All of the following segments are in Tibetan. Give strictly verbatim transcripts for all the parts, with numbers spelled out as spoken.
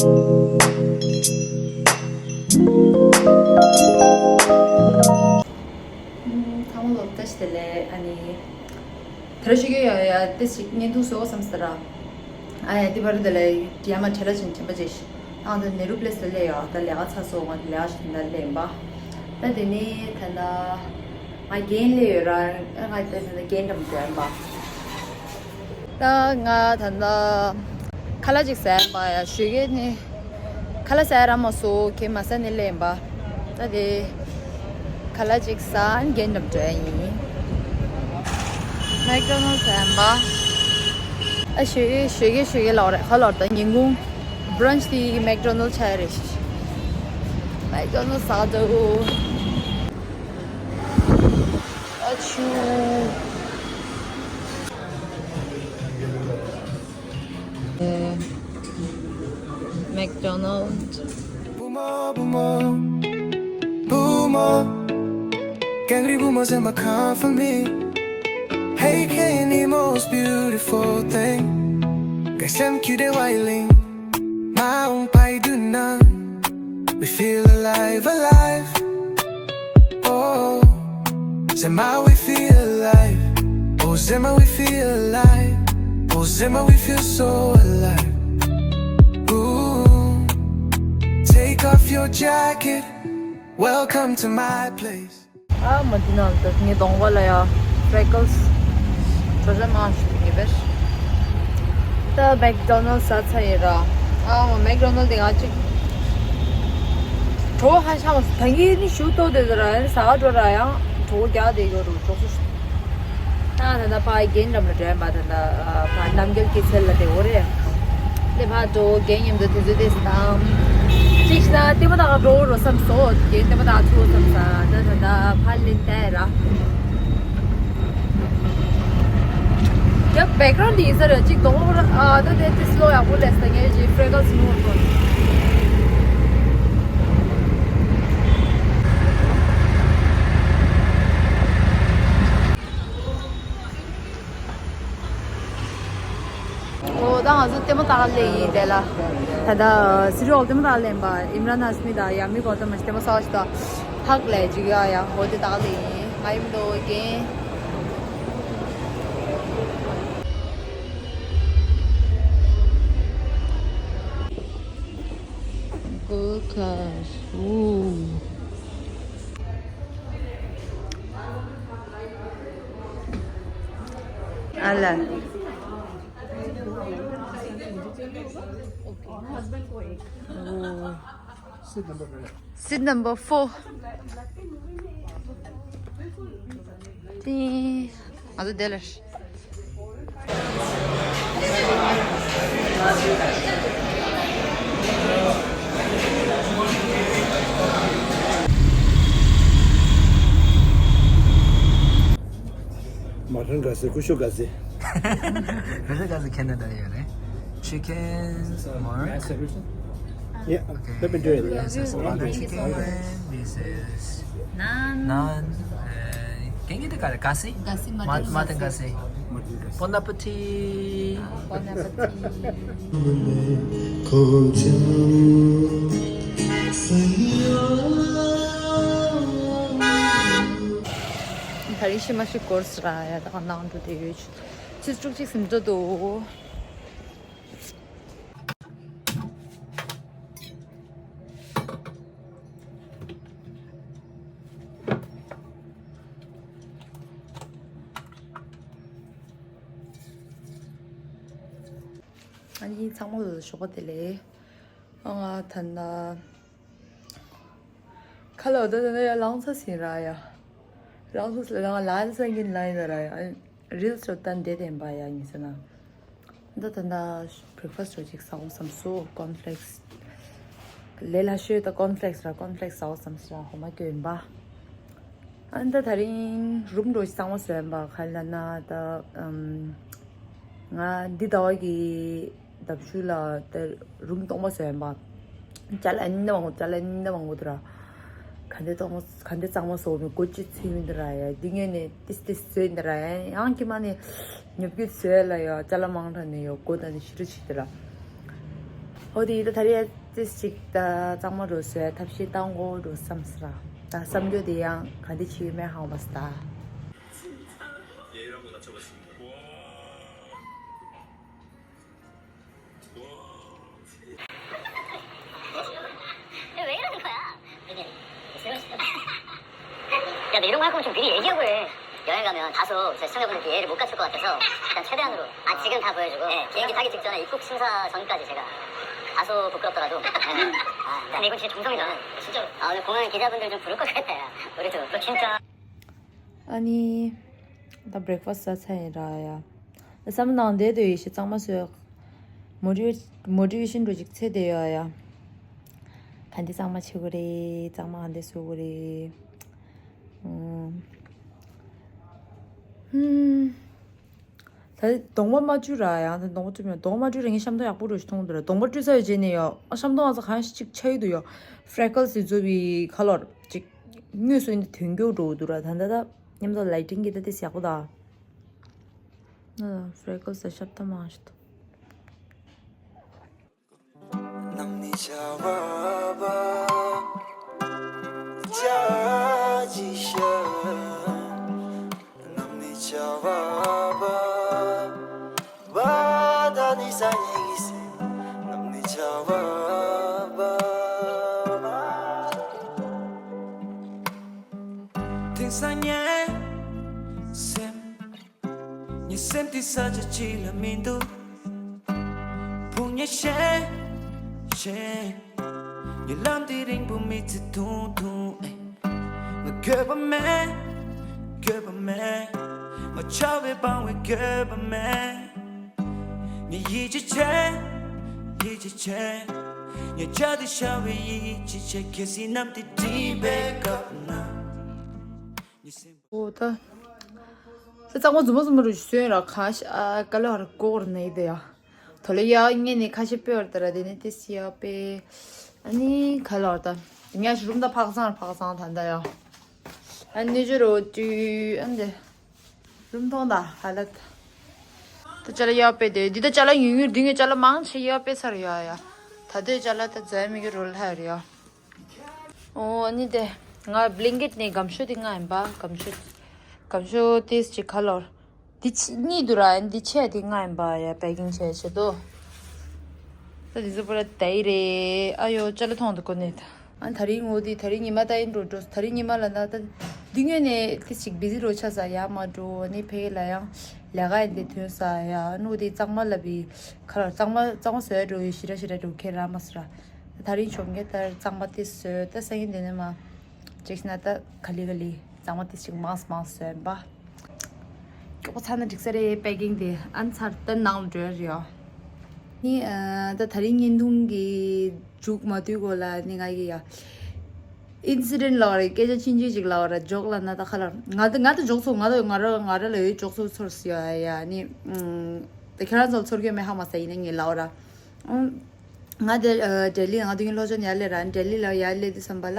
ཚང་མ་ལོ་བཀྲ་ཤིས་བདེ་ལེགས། ཨ་ནི་དེ་ར་ཞིག་ཡོད་ཡ་ཏི་ཞིག་བརྙན་ཐུང་བཟོ་བསམ་སྟེ་ར། ཨ་ཡ་ཏི་བར་དེ་ལས་ཡ་མ་ཁྲེ་ལ་ཆེན་ཆེན་པ་ཅེ་ཤི། ཨང་ད་ནེ་རུ་པི་ལེ་སི་ལ་ལས་ཡ་ད་ལས་ཀ་ཚ་སོ་ང་ལས་ཀ་ཞིག་ད་ལས་ཡིན་པ། ད་དེ་ནས་ད་ད་ང་རྒན་ལས་ཡོད་ར། ང་ད་ད་རྒན་འགྲམ་འགྲོ་ཡིན་པ། ད་ང་ད་ད་ཁ་ལག་ཅིག་ཟ་ཡིན་པ་ཡ། ཞོགས་ཀས་ནི་ཁ་ལག་ཟ་ཡ་རག་མ་སོང་། ཁྱེད་མ་ཟ་ནི་ལས་ཡིན་པ། ད་དེ་ཁ་ལག་ཅིག་ཟ་ཨན་རྒན་འགྲམ་འགྲོ་ཡ་ཡིན། མེག་ཌོ་ནལ་ཟ་ཡིན་པ། ཨ་ཞོགས་ཀས་ཞོགས་ཀས་ཞོགས་ཀས་ལོག་རེད། ཁ་ལོག་ད་ཉིན་གུང་བྷ་རན་ཆི་དེ་མེག་ཌོ་ནལ་ཆགས་རེད། མེག་ཌོ་ནལ་ཟ་འགྲོ། ཨ་ཆུ། McDonald's. Boomer, boomer, boomer. Kangri boomer in my company. Hey, Kenny, most beautiful thing. Kasem cute wailing. Maung pai dunan. We feel alive, alive. Oh, Zema, we feel alive. Oh, Zema, we feel alive. Oh, Zema, we feel so alive. Ooh, take off your jacket. Welcome to my place. ཨ་མ་དེ་ནང་དུ་ངའི་གདོང་པ་ལ་ཡ་ཕེ་རེ་ཀལ་སི་དྲོ་ཇ་མང་ཞིག་ངེས་པས། ད་མེག་ཌོ་ནལ་ཟ་ཚར་ཡིན་ར། ཨ་མ་མེག་ཌོ་ནལ་དེ་ང་གཅིག་བྲོ་ཧ་ཤ་མ་སོང་། ད་ངས་ནི་ཞུ་ཏོ་དེ་ཟ་ར་ཡང་ཟ་ག་འགྲོ་ར་ཡང་བྲོ་རྒྱག་དེ་གོ་རུ་འགྲོ་སོ། ད་ད་ད་ཕ་རྒན་འགྲམ་ལ་འགྲོ་ཡིན་པ། ད་ད་ཕ་རྣམ་རྒྱལ་སྐྱེད་ཚལ་ལ་དེ་འོ་རེད། དེ་ཕ་འགྲོ་རྒན་མཉམ་དུ་དུས་ཚོད་དེ་བཏང་། གཅིག་ཤི་ན་ལྟད་མོ་ལྟ་ག་འགྲོ་འགྲོ་བསམ་སོང་། རྒན་ལྟད་མོ་ལྟ་ཚུགས་བསམ་ས། ད་ད་ད་ཕ་ལེན་ཏེ་ར། ཡ་བེག་གྷ་རའུན་ཌི་ཡིན་ས་རེད། གཅིག་གདོང་པ་ཨ་ད་དེ་ཏི་སི་ལོ་ཡག་པོ་སླེབས་ས། ངས་ཀྱི་ཕེ་རེ་ཀལ་སི་ནོར་ཐོན། ཨོ་ད་ང་ཚོ་ལྟད་མོ་ལྟ་ག་སླེབས་ཡིན་དེ་ལ། ད་ད་སི་རི་འོག་ལྟད་མོ་ལྟ་ག་སླེབས་པ། ཨིམ་རན་ཧ་ཤི་མི་དང་ཡ་མི་གོ་ཏམ་མ་ཞིག་ལྟད་མོ་ཟ་བ་ཞིག་དང་། ཧག་ལས་ཅིག་ཡ་ཡ་འོ་དེ་ལྟ་ག་སླེབས་ཡིན། ང་ཡིན་མདོག་རྒན། Gold Class. Ooh. Ala. Ooh. Seat number four. Ting. Also der. Mutton gasi, kushu gasi. Kushu gasi Canada ཡོད་རེད། Chicken, more. Yeah, okay. Let me do it. This is butter chicken. This is naan. Naan. Uh, can you get the curry? Gasi? Gasi, mutton gasi. Mutton gasi. Bon appetit. Bon appetit. ད་རིང་ཤི་མ་ཤི་ཀོར་སི་ར་ཡ་ད་ག་ནང་དུ་དེ་ཡོད། ཆུ་ཚོད་དྲུག་ཅུ་ཟིན་འགྲོ་འདུག་ཨ་ནི་ཚང་མ་ལ་ཞོགས་པ་བདེ་ལེགས། ཨ་ང་ད་ན་ཁ་ལོ་ད་ད་ཡ་ལང་ཚ་ཟིན་ར་ཡ། ལང་ཚ་ཟིན་ལ་ང་ལ་ས་གིན་ལ་ཡིན་ར་ཡ། རིལ་སི་རོ་ཏན་བསྡད་དེ་ཡིན་པ་ཡ་ཡིན་ཟེར་ན། ད་ད་ད་བྷི་རེག་ཕ་སི་ཊི་རོ་ཅིག་ཟ་འོང་བསམ་སོ། ཀོན་ཕི་ལེག་སི། ལས་སླ་ཤོས་ད་ཀོན་ཕི་ལེག་སི་ར། ཀོན་ཕི་ལེག་སི་ཟ་འོང་བསམ་སོ་ཧོ་མ་སྐྱོ་ཡིན་པ། ཨ་ད་ད་རིང་རུམ་འགྲོ་ཞིག་གཙང་མ་བཟོས་ཡིན་པ། ག་ལ་ན་ད་ཨམ། ང་འདི་ཟླ་བ་གི་ལྡབ་ཤུ་ལ་དེ་རུམ་སྟོང་པ་བཟོས་ཡིན་པ། ཅ་ལ་ཨ་ནི་མང་པོ་ཅ་ལ་ཨ་ནི་མང་པོ་དུ་ར། ག་འདྲ་སྟོང་པ་ག་འདྲ་གཙང་མ་བཟོ་མི་སྒོ་ཅི་ཚུལ་མི་འདུག་ར་ཡ། འདི་ངས་ནས་ཏིས་ཏིས་བཟོས་འདི་ར་ཡ། ཡང་ཁྱི་མ་ནས་ཉོབ་ཀྱི་བཟོས་ལ་ཡ། ཅ་ལ་མང་དྲགས་ནས་ཡ་སྒོ་ད་ནས་ཤི་རུ་ཆི་འདི་ར། འོ་དེ་ད་ད་རེས་ཏིས་ཅིག་ད་གཙང་མ་རུ་བཟོས་ཐབས་ཤེས་བཏང་གོ་རུ་བསམ་སྲ། ད་བསམ་རྒྱུ་དེ་ཡང་ག་འདི་ཆི་མེད་ཧང་བ་སྟ། 왜 이러는 거야? 이게 야, 너 이런 거 할 거면 좀 미리 얘기하고 해. 여행 가면 다소 제 시청자분들께 예의를 못 갖출 것 같아서 일단 최대한으로. 아, 지금 다 보여주고. 네, 비행기 타기 직전에 입국 심사 전까지 제가 다소 부끄럽더라도. 네. 아, 근데 이건 진짜 정성이다. 진짜로. 아, 오늘 공항에 기자분들 좀 부를 것 같아요. 우리도. 너 진짜. ཨ་ནི། ད་བྷི་རེག་ཕ་སི་ཟ་ཚར་ཡིན་ར་ཡ། བསམ་ནང་བསྡད་དུ་ཡོད་ཤི་གཙང་མ་བཟོས། མོ་ཊི་ཝེ་མོ་ཊི་ཝེ་ཤན་འགྲོ་ཅིག་ཚེ་བསྡད་ཡོད་ཡ། ག་འདི་གཙང་མ་བྱེད་དགོས་རེད། གཙང་མ་ག་འདི་བཟོ་དགོས་རེད། ཨུམ། ཧུམ། ད་གདོང་པ་མ་བཀྲུས་ར་ཡང་ད་གདོང་པ་བཀྲུས་མེད། གདོང་པ་མ་བཀྲུས་ར་ངས་ཤམ་ཐབས་ཡག་པོ་འགྲོ་ཞིག་མཐོང་འདུག་ར། གདོང་པ་བཀྲུས་ཚར་ཡོད་རྗེས་ནས་ཡོ། ཨ་ཤམ་ཐབས་ང་ཚོ་གང་ཞིག་ཅིག་ཆགས་ཡོད་འདུག་ཡོ། ཕི་རེ་ཀལ་སི་བཟོ་བའི་ཁ་ལོར་ཅིག་དངོས་སུ་འདི་དོན་འགྱུར་འགྲོ་འདུག་ར། ད་ད་ད་མཉམ་དུ་ལའི་ཊིང་གི་ད་དེ་ཡག་པོ་ད། ཕི་རེ་ཀལ་སི་ཤམ་ཐབས་མང་ཞིག་འདུག་དེང་སང་ངའི་སེམས། ངའི་སེམས་དེ་ས་ཆ་གཅིག་ལ་མི་འདུག་ཕུང་ཉེ་ཤེས་ཤེས། ངའི་ལམ་དེ་རིང་པོ་མི་ཚེ་ཐུང་ཐུང་། ཨེ། ང་འགྱོད་པ་མེད། འགྱོད་པ་མེད། ང་ཆགས་པའི་སྤང་བའི་འགྱོད་པ་མེད། ངས་ཡིད་ཆེས་བྱེད། ཡིད་ཆེས་བྱེད། ངས་བྱ་དེ་བྱ་བའི་ཡིད་ཆེས་བྱེད། གལ་སྲིད་གནམ་དེ་སྒྲིབ་པའི་སྐབས་ན། ངས་སེམས། ཨོ་ད། ད་གཙང་མ་རྫུན་མ་རྫུན་མ་རུ་ཞིག་སོན་ར་ཁ་ཤ་ཨ་ཀ་ལ་ཧར་ཀོར་ནས་དེ་ཡ། དོ་ལེ་ཡ་ངས་ནས་ཁ་ཤས་སྤེལ་བར་ད་ར་དེ་ནས་ཏེ་སི་ཡ་པེ། ཨ་ནི་ཁ་ལ་བར་ད། ངས་ཞུ་རུམ་ད་ཕག་ཚང་ཕག་ཚང་ད་ད་ཡ། ཨ་ནི་ཇོ་རོ་ཏུ་ཨ་འདི། རུམ་ཐོང་ད་ཧ་ལ་ད། ད་ཅ་ལ་ཡ་པེ་དེ་འདི་ད་ཅ་ལ་ཡུན་ཡུན་འདི་ངས་ཅ་ལ་མང་ཆེ་ཡ་པེ་ཚར་ཡ་ཡ། ད་དེ་ཅ་ལ་ད་ཛ་མི་གི་རོལ་ཧ་ར་ཡ། ཨོ་ཨ་ནི་དེ། ང་བླིང་ཀེཊ་ནས་སྒམ་ཤོ་དེ་ང་ཡིན་པ། སྒམ་ཤོ། སྒམ་ཤོ་ཏིས་ཅིག་ཁ་ལོར། འདི་ཕྱི་གཉིས་འདུག་ར། འདི་ཆེ་དེ་ང་ཡིན་པ་ཡ། པེ་ཀིང་བྱས་བྱེད་དོ། ད་འདི་ཚོ་པུ་ར་དེ་རེད། ཨ་ཡོ་ཅ་ལ་མཐོང་འདུག་གོ་ནས་ད། ཨ་ད་རིང་ངོ་དེ་ད་རིང་ཉི་མ་ད་ཡིན་འགྲོ་འགྲོ། ད་རིང་ཉི་མ་ལ་ན་ད། འདི་ངོས་ནས་ཏིས་ཅིག་བི་ཟི་རོ་ཆ་ས་ཡ་མ་འགྲོ་ནི་ཕེ་ལ་ཡང་། ལས་ཀ་ཡིན་དེ་ཐོན་ས་ཡ། ཨ་ནོ་དེ་གཙང་མ་ལ་བི་ཁ་ལོར་གཙང་མ་གཙང་མ་བཟོས་འགྲོ་ཡོད་ཞི་ར་ཞི་ར་འགྲོ་ཁེ་ར་མ་སི་ར། ད་རིང་ཆོམ་གེ་ལྟར་གཙང་མ་ཏིས་བཟོས། ད་སང་ཉིན་དེ་ནས་མ་ཅིག་ན་ད་ག་ལི་ག་ལི་གཙང་མ་ཏིས་ཅིག་མང་སི་མང་སི་བཟོས་ཡིན་པ། མགྱོགས་པོ་ཚར་ན་འགྲིག་ས་རེད། པེ་ཀིང་དེ་ཨ་ནི་ཚར་ད་ནང་ལ་འགྲོ་ཡ་རེད་ཡ། ནི་ཨ་ད་ད་རིང་བརྙན་ཐུང་གི་མཇུག་མ་བསྡུས་གོང་ལ་ནི་ང་གི་ཡ། ཨིན་སི་ཌེན་ལ་རེད། སྐད་ཆ་ཆུང་ཆུང་ཅིག་ལ་ར་འཇོག་ལ་ན་ད་ཁ་ལ་ང་ད་ང་ད་འཇོག་ཚོ་ང་ད་ང་ར་ང་ར་ལ་ཡོད་འཇོག་ཚོ་ཚོར་སི་ཡ་ཡ་ནི། ད་ཁྱེད་རང་ཚོ་ཚོར་གྱི་མེད་ཧ་མ་ས་ཡིན་ན་ངས་ལ་ར། ང་དེ་ལྡི་ལི་ང་དུས་ཡུན་ལྷོ་ཕྱོགས་ནས་ཡར་སླེབས་ར། ལྡི་ལི་ལ་ཡར་སླེབས་དུས་ཙམ་པ་ལ།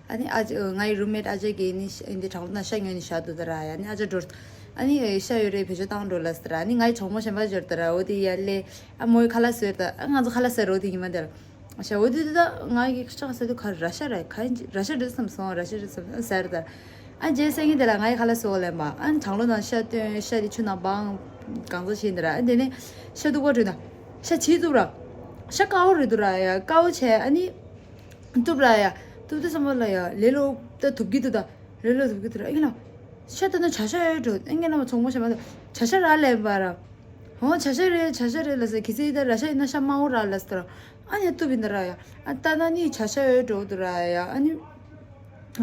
ཨ་ནི་ཨ་ཅག་ངའི་རུམ་མེཊ་ཨ་ཅག་གིས་ནི་ཤ་འདི་དྲང་ལོ་ན་ཤ་ཉོས་ནས་བཞག་འདུག་ད་ར་ཡ། ཨ་ནི་ཨ་ཅག་འགྲོ། ཨ་ནི་ཤ་ཡོད་རེད་བེད་སྤྱོད་བཏང་འགྲོ་ལབ་ཟེར་ར། ཨ་ནི་ངའི་གྲོགས་མོ་གཞན་པ་འབྱོར་ད་ར། འོ་དེ་ཡར་སླེབས། ཨ་མོའི་ཁ་ལག་བཟོས་ད། ཨ་ང་ཚོ་ཁ་ལག་ཟེར་རོ་དེ་ཉི་མ་དེར། ཤ་འོ་དེ་དེ་ད་ང་གི་ཤ་ཟེར་དུས་ག་ར་ཤ་ར་ག་ར་ཤ་རེད་བསམ་སོང་། ར་ཤ་རེད་བསམ་ཟེར་ད། ཨ་རྗེས་སང་ཉིན་དེ་ལ་ངའི་ཁ་ལག་བཟོ་ལབ་པ། ཨ་གྲང་ལོ་ན་ཤ་བཏོན། ཤ་དེ་ཆུ་ནང་སྦངས། གང་ཚ་བྱས་འདི་ར། ཨ་དེ་ནས་ཤ་གཏུབ་པར་འགྲོ་ན། ཤ་བྱིས་གཏུབ་ར། ཤ་དཀར་པོ་རེད་འདུག་ར་ཡ། དཀར་པོ་བྱས་ཨ་ནི། གཏུབ་ར་ཡ། གཏུབ་དུས་ཙམ་པ་ལ་ཡ་ལེ་ལོ་ད་གཏུབ་ཀྱི་འདུག་ད། ལེ་ལོ་གཏུབ་ཀྱི་འདུག་ར། ཨ་ཡིན་ལ། ཤ་ད་ནི་བྱ་ཤ་ཡོད་འགྲོ། ཨ་ངས་ལ་མ་ཚོང་མོ་བྱས་མ་འདུག་བྱ་ཤ་ར་ལབ་པ་ར། ཧོ་བྱ་ཤ་རེད་བྱ་ཤ་རེད་ལ་ཟེར། གི་ཚེ་ད་ར་ཤ་ཡིན་ན་ཤ་དམར་པོ་ར་ལ་ཟེར་ར། ཨ་ནི་གཏུབ་ཡིན་ད་ར་ཡ། ཨ་ད་ན་ནི་བྱ་ཤ་ཡོད་འགྲོ་འདུག་ར་ཡ། ཨ་ནི།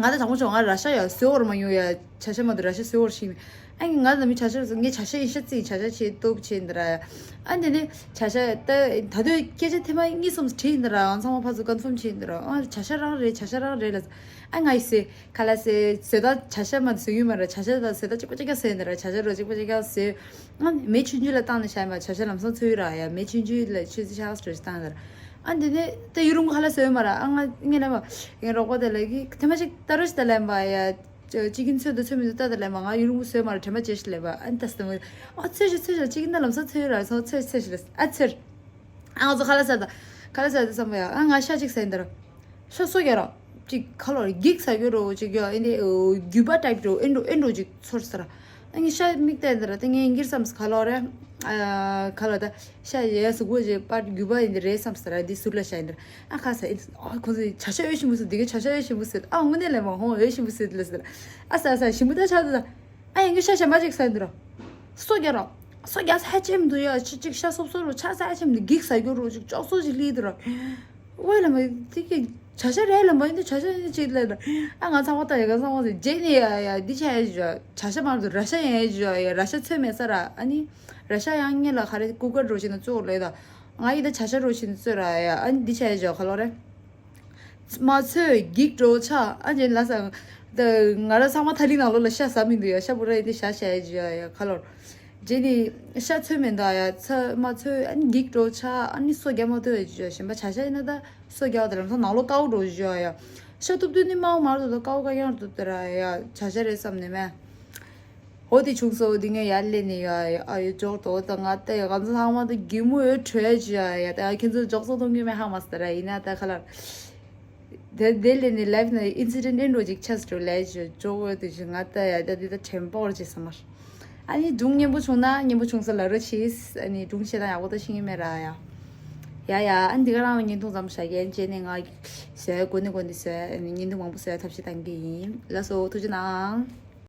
ང་ད་དྲང་པོ་བྱས་ང་ར་ཤ་ཡ་བཟོས་པར་མ་ཡོང་ཡ། བྱ་ཤ་མ་གཏོགས་ར་ཤ་བཟོས་པར་ཤེས་མེད། ཨ་ནི་ང་ད་མི་བྱ་ཤ་བཟོ། ངས་བྱ་ཤ་ཡིན་ཤ་རྩི་ཡིན། བྱ་ཤ་བྱས་གཏུབ་བྱས་འདི་ར་ཡ། ཨ་འདི་ནི་བྱ་ཤ་ད་ད་དུང་སྐད་ཆ་ཐེངས་མ་གཉིས་གསུམ་དྲིས་འདི་ར། ཨང་ཚང་མ་ཕར་ཚུར་ཀོན་ཕོམ་བྱས་འདི་ར། ཨ་བྱ་ཤ་རང་རེད་བྱ་ཤ་རང་རེད་ལ། ཨ་ང་ཡི་སེ་ཁ་ལ་སེ་བཟོས་ད་བྱ་ཤ་མ་བཟོས་ཡོད་མ་ར། བྱ་ཤ་ད་བཟོས་ད་གཅིག་པ་གཅིག་རྐྱང་བཟོས་འདི་ར། བྱ་ཤ་རོ་གཅིག་པ་གཅིག་རྐྱང་བཟོས། ཨ་མེ་ཆུང་ཆུང་ལ་བཏང་ནས་བཞག་ཡིན་པ། བྱ་ཤ་ལམ་སང་ཚོས་ར་ཡ། མེ་ཆུང་ཆུང་ལ་ཆུ་ཚོད་ཕྱེད་ཀ་ཙམ་བཏང་ཡིན་ར། ཨ་འདི་ནས་ད་ཡུན་རིང་པོ་ཁ་ལག་བཟོས་ཡོད་མ་ར། ཨ་ང་ངས་ལབ་པ་ངའི་རོགས་པ་དེ་ལ་གི་ཐེངས་མ་ཞིག་ད་རོ་ཞིག་ད་ལབ་པ་ཡ། ཅི་ཀིན་ཚོས་འདུག་ཚོས་མི་འདུག་ལྟ་ད་ལབ་པ། ང་ཡུན་རིང་པོ་བཟོས་མ་ར། དྲན་པ་བརྗེད་ཤག་ལབ་པ། ཨ་ནི་ད་སྟེ་ཨ་ཚོས་ཤིག་ཚོས་ཤིག་ཅི་ཀིན་ད་ལམ་སང་ཚོས་ར་སོང་། ཚོས་ཚོས་ཤིག་ལབ། ཨ་ཚོས། ཨ་ང་ཚོ་ཁ་ལག་ཟ་ད། ག་ལ་ཟ་དེ་བསམ་པ་ཡ། ཨ་ང་ཤ་གཅིག་ཟ་ཡིན་དར། ཤ་སོ་རྒྱ་ར། ཅིག་ཁ་ལོར་འགྱིག་ཟ་རྒྱུ་རོ་ཅིག་ཡ། ཨེ་འདི་རྒྱུ་པ་ཊའིབ་རོ། ཨེ་འགྲོ་ཨེ་འགྲོ་ཅིག་ཚོར་ཟ་ར། ཨ་ངས་ཤ་མིག་བལྟས་ཡིན་དར། ད་ངས་འགྱིར་བསམས། ཁ་ལོར་རེད། ཨ་ཁ་ལོར་ད་ཤ་ཡ་ཟུག་པོ་ཅིག་པ་རྒྱུ་པ་ཡིན་དེ་རེད་བསམས་ཟ་ར། འདི་ཟུར་ལ་ཤ་ཡིན་དར། ཨ་ཁ་ཟ་ཡིན། ཨ་ཁོ་ཚོས་བྱ་ཤ་ཨེ་ཞིམ་པོ་ཟེར། འདི་ག་བྱ་ཤ་ཨེ་ཞིམ་པོ་ཟེར། ཨ་དངོས་གནས་ལས་མ་ཧོང་ཨེ་ཞིམ་པོ་ཟེར་ལ་ཟེར། ཨ་ཟ་ཟ་ཞིམ་པོ་ད་ཆགས་འདུག་ད། ཨ་ཡང་གི་ཤ་ཞེ་མ་ཅིག་ཟ་འདི་ར། སོ་རྒྱ་ར། སོ་རྒྱ་ས་ཆེམ་འདུག་ཡ། ཅི་ཅིག་ཤ་སོབ་སོབ་རུ་ཆ་ས་ཆེམ་འདི་འགྱིག་ཟ་རྒྱུ་རུ་ཅིག་ཅོག་ཙོ་ཅིག་ལི་འདི་ར། ཝེ་ལ་མ་དེ་གི་བྱ་ཤ་རེད་ལ་མ་ཡིན་དུ་བྱ་ཤ་ཡིན་ཅིག་ལ་ར། ཨ་ང་ཚང་མ་ལྟ་ཡ་ག་ཚང་མ་ཟེར་རྗེས་ནས་ཡ་ཡ་འདི་ཆ་ཡ་ཇོ། བྱ་ཤ་མ་རུ་ར་ཤ་ཡ་ཡ་ཇོ་ཡ། ར་ཤ་ཚོད་མེད་ས་ར། ཨ་ནི་ར་ཤ་ཡང་ངེད་ལ་ཁ་རེ་ཀུ་ཀར་རུ་ཞིག་ན་བཙོ་ལེ་ད། ང་ཡི་ད་བྱ་ཤ་རུ་ཞིག་ན་བཙོ་ར་ཡ། ཨ་ནི་འདི་ཆ་ཡ་ཇོ་ཁ་ལོ་རེད། མ་ཚོས་འགྱིག་འགྲོ་ཆ། ཨ་ཅེ་ལ་ས། ད་ང་ར་ཚང་མ་ཐ་ལི་ནང་ལོགས་ལ་ཤ་ཟ་མི་འདུག་ཡ། ཤ་བུ་ར་ཡི་དེ་ཤ་ཤ་ཡ་ཇི་ཡ་ཡ་ཁ་ལོར། རྗེས་ནི་ཤ་ཚོད་མེད་འདུག་ཡ། ཚ་མ་ཚོས་ཨ་ནི་འགྱིག་འགྲོ་ཆ། ཨ་ནི་སོ་རྒྱ་མ་ཐོས་ཡ་ཇི་ཡ། གཞན་པ་བྱ་ཤ་ཡིན་ན་ད་སོ་རྒྱ་བ་དེ་ལམ་སང་ནང་ལོགས་དཀའ་བོ་འགྲོ་ཇི་ཡ་ཡ། ཤ་ཐུབ་དུས་ནི་མའོ་མར་དུ་ད་དཀའ་བོ་དཀའ་རྐྱང་ཐུབ་དེ་ར་ཡ། བྱ་ཤ་རེད་བསམ་ནས་མེད། འོ་དེ་བྱུང་སོང་། འདི་ངས་ཡར་སླེབས་ནས་ཡ་ཡ། ཨ་ཡོ་འཇོག་ཏོ་ད་ང་ལྟ་ཡ་ག་ཚོད་ཚང་མ་ད་གད་མོ་ཡོད་བྲོས་ཇི་ཡ་ཡ། ད་ཁྱེད་ཚོ་འཇོག་སོང་གཏོང་གི་མེད་ཧ་མ་སི་ད་ར། ཡིན་ན་ད་ཁ་ལར། དེ་དེ་ལས་ནི་ལའིབ་ནི་ཨིན་སི་ཌེན་ཊི་ཨེ་འགྲོ་ཅིག་ཆགས་འགྲོ་ལས་ཞུ་འཇོག་འོས་དུ་ཞུ། ང་ལྟ་ཡ་ད་འདི་ད་དྲན་པོར་བྱེད་ས་མར། ཨ་ནི་སྒྲུང་སྙན་པོ་བྱུང་ན་སྙན་པོ་བྱུང་ས་ལ་རོ་ཆིས། ཨ་ནི་སྒྲུང་བཤད་ན་ཡག་པོ་ད་ཤེས་ངེས་མེད་ར་ཡ། ཡ་ཡ། ཨ་ནི་འདི་ག་རང་ལ་བརྙན་ཐུང་ཙམ་བཞག་གི་ཡིན། རྗེས་ནས་ང་བཟོས་དགོས་ནི་དགོས་འདི་བཟོས། ཨ་ནི་བརྙན་ཐུང་མང་པོ་བཟོས་ཐབས་ཤེས་བཏང་གི་ཡིན། ལགས་སོ། ཐུགས་རྗེ་གནང་།